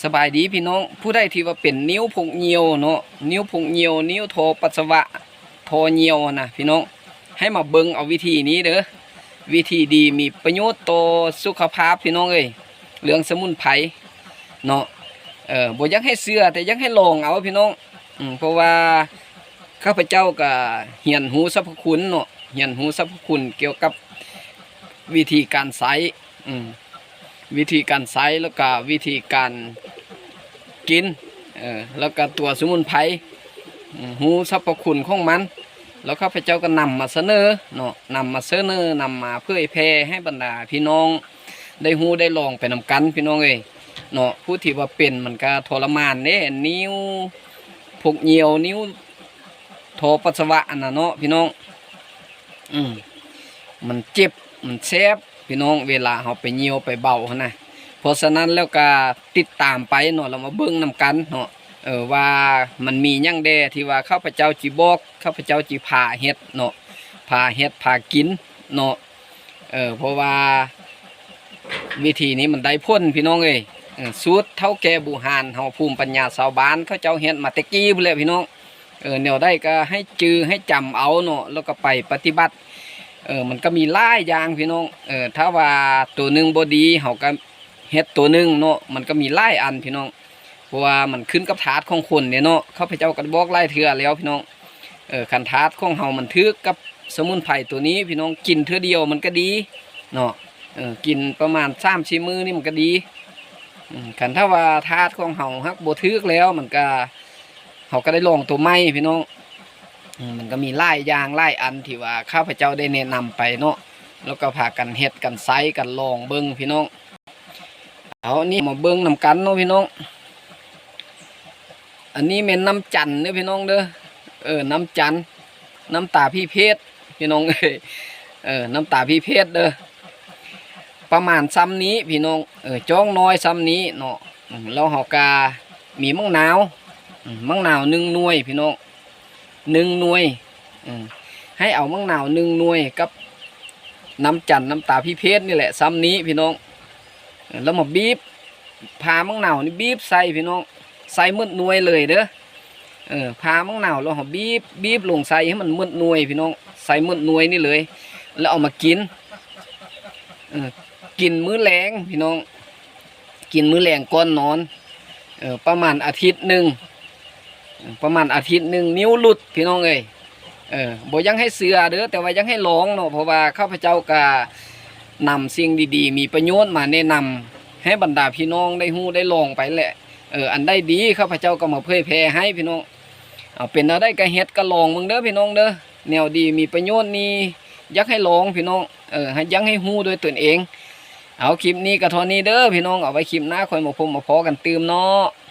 ສະບາຍດີພີ່ນ້ອງ, ຜູ້ໃດທີ່ວ່າເປັນນິ້ວພົກຍ່ຽວເນາະ, ນິ້ວພົກຍ່ຽວ, ນິ້ວທໍ່ປັດສະວະ, ທໍ່ຍ່ຽວຫັ້ນນະພີ່ນ້ອງ, ໃຫ້ມາເບິ່ງເອົາວິທີນີ້ເດີ. ວິທີດີມີປະໂຫຍດຕໍ່ສຸຂະພາບພີ່ນ້ອງເອີຍ, ເລື່ອງສະໝຸນໄພເນາະ. ເອີ ບໍ່ຢາກໃຫ້ເຊື່ອ ແຕ່ຢາກໃຫ້ລອງເອົາພີ່ນ້ອງ. ອືມ ເພາະວ່າຂ້າພະເຈົ້າກໍຮຽນຮູ້ສັບພະຄຸນເນາະ, ຮຽນຮູ້ສັບພະຄຸນກ່ຽວກັບວິທີການໃຊ້ ອືມ ວິທີການໃຊ້ ແລ້ວກະວິທີການກິນ ເອີ ແລ້ວກະຕົວສະໝຸນໄພ ອືມ ຮູ້ສັບພະຄຸນຂອງມັນ ແລ້ວຂ້າພະເຈົ້າກໍນຳມາສະເໜີເນາະ, ນຳມາສະເໜີ ນຳມາເຜີຍແຜ່ໃຫ້ບັນດາພີ່ນ້ອງໄດ້ຮູ້ໄດ້ລອງໄປນຳກັນພີ່ນ້ອງເອີຍເນາະ. ຜູ້ທີ່ວ່າເປັນມັນກໍທໍລະມານເດ້, ນິ້ວພົກຍ່ຽວ, ນິ້ວທໍ່ປັດສະວະອັນນັ້ນເນາະພີ່ນ້ອງ. ອືມ ມັນເຈັບ ມັນແສບພີ່ນ້ອງ ເວລາເຮົາໄປຍ່ຽວໄປເບົາຫັ້ນນະ. ເພາະສະນັ້ນແລ້ວກະຕິດຕາມໄປເນາະ, ແລ້ວມາເບິ່ງນຳກັນເນາະ ເອີ ວ່າມັນມີຫຍັງແດ່ທີ່ວ່າຂ້າພະເຈົ້າຊິບອກ, ຂ້າພະເຈົ້າຊິພາເຮັດເນາະ, ພາເຮັດ ພາກິນເນາະ. ເອີ ເພາະວ່າວິທີນີ້ມັນໄດ້ຜົນພີ່ນ້ອງເອີຍ. ເອີ ສູດເຖົ້າແກ່ບູຮານເຮົາ, ພູມປັນຍາຊາວບ້ານເຂົາເຈົ້າເຮັດມາແຕ່ກີ້ພຸ້ນແຫຼະພີ່ນ້ອງ. ເອີ ແນວໃດກໍໃຫ້ຈື່ໃຫ້ຈຳເອົາເນາະ ແລ້ວກໍໄປປະຕິບັດ. ເອີ ມັນກໍມີຫຼາຍຢ່າງພີ່ນ້ອງ. ເອີ ຖ້າວ່າໂຕໜຶ່ງບໍ່ດີ ເຮົາກໍເຮັດໂຕໜຶ່ງເນາະ, ມັນກໍມີຫຼາຍອັນພີ່ນ້ອງ. ເພາະວ່າມັນຂຶ້ນກັບທາດຂອງຄົນເດ້ເນາະ, ຂ້າພະເຈົ້າກໍບອກຫຼາຍເທື່ອແລ້ວພີ່ນ້ອງ. ເອີ ຄັນທາດຂອງເຮົາມັນຖືກກັບສະໝຸນໄພໂຕນີ້ພີ່ນ້ອງ, ກິນເທື່ອດຽວມັນກໍດີເນາະ. ເອີ ກິນປະມານສາມສີ່ມື້ນີ້ມັນກໍດີ. ອືມ ຄັນຖ້າວ່າທາດຂອງເຮົາຫາກບໍ່ຖືກແລ້ວ ມັນກໍ ເຮົາກໍໄດ້ລອງໂຕໃໝ່ພີ່ນ້ອງ. ອືມ ມັນກໍມີຫຼາຍຢ່າງຫຼາຍອັນທີ່ວ່າຂ້າພະເຈົ້າໄດ້ແນະນຳໄປເນາະ, ແລ້ວກໍພາກັນເຮັດກັນໃຊ້ກັນລອງເບິ່ງພີ່ນ້ອງ. ເອົາ ນີ້ມາເບິ່ງນຳກັນເນາະພີ່ນ້ອງ. ອັນນີ້ແມ່ນນ້ຳຈັນເດີພີ່ນ້ອງເດີ. ເອີ ນ້ຳຈັນ ນ້ຳຕາພິເພດພີ່ນ້ອງເອີຍ. ເອີ ນ້ຳຕາພິເພດເດີ ປະມານຊ່ຳນີ້ພີ່ນ້ອງ. ເອີ ຈອກນ້ອຍຊ່ຳນີ້ເນາະ. ອືມ ແລ້ວເຮົາກະມີໝາກນາວ ອືມ ໝາກນາວໜຶ່ງໜ່ວຍພີ່ນ້ອງ, ໜຶ່ງໜ່ວຍ. ອືມ ໃຫ້ເອົາໝາກນາວໜຶ່ງໜ່ວຍກັບນ້ຳຈັນ ນ້ຳຕາພິເພດນີ້ແຫຼະ ຊ່ຳນີ້ພີ່ນ້ອງ. ເອີ ແລ້ວມາບີບ ຜ່າໝາກນາວນີ້ບີບໃສ່ພີ່ນ້ອງ, ໃສ່ໝົດໜ່ວຍເລີຍເດີ. ເອີ ຜ່າໝາກນາວແລ້ວເຮົາບີບ ບີບລົງໃສ່ໃຫ້ມັນໝົດໜ່ວຍພີ່ນ້ອງ, ໃສ່ໝົດໜ່ວຍນີ້ເລີຍ ແລ້ວເອົາມາກິນ. ເອີ ກິນມື້ແລງພີ່ນ້ອງ, ກິນມື້ແລງກ່ອນນອນ. ເອີ ປະມານອາທິດໜຶ່ງ ເອີ ປະມານອາທິດໜຶ່ງ ນິ້ວຫຼຸດພີ່ນ້ອງເອີຍ. ເອີ ບໍ່ຢາກໃຫ້ເຊື່ອເດີ ແຕ່ວ່າຢາກໃຫ້ລອງເນາະ, ເພາະວ່າຂ້າພະເຈົ້າກະນຳສິ່ງດີໆ ມີປະໂຫຍດມາແນະນຳໃຫ້ບັນດາພີ່ນ້ອງໄດ້ຮູ້ໄດ້ລອງໄປແຫຼະ. ເອີ ອັນໃດດີ ຂ້າພະເຈົ້າກໍມາເຜີຍແຜ່ໃຫ້ພີ່ນ້ອງ. ເອົາ ເປັນແນວໃດກໍເຮັດກໍລອງເບິ່ງເດີພີ່ນ້ອງເດີ, ແນວດີມີປະໂຫຍດນີ້ຢາກໃຫ້ລອງພີ່ນ້ອງ. ເອີ ໃຫ້ ຢາກໃຫ້ຮູ້ດ້ວຍຕົນເອງ. ເອົາ ຄລິບນີ້ກໍເທົ່ານີ້ເດີພີ່ນ້ອງ, ເອົາໄວ້ຄລິບໜ້າຄ່ອຍມາພົບມາພໍ້ກັນຕື່ມເນາະ.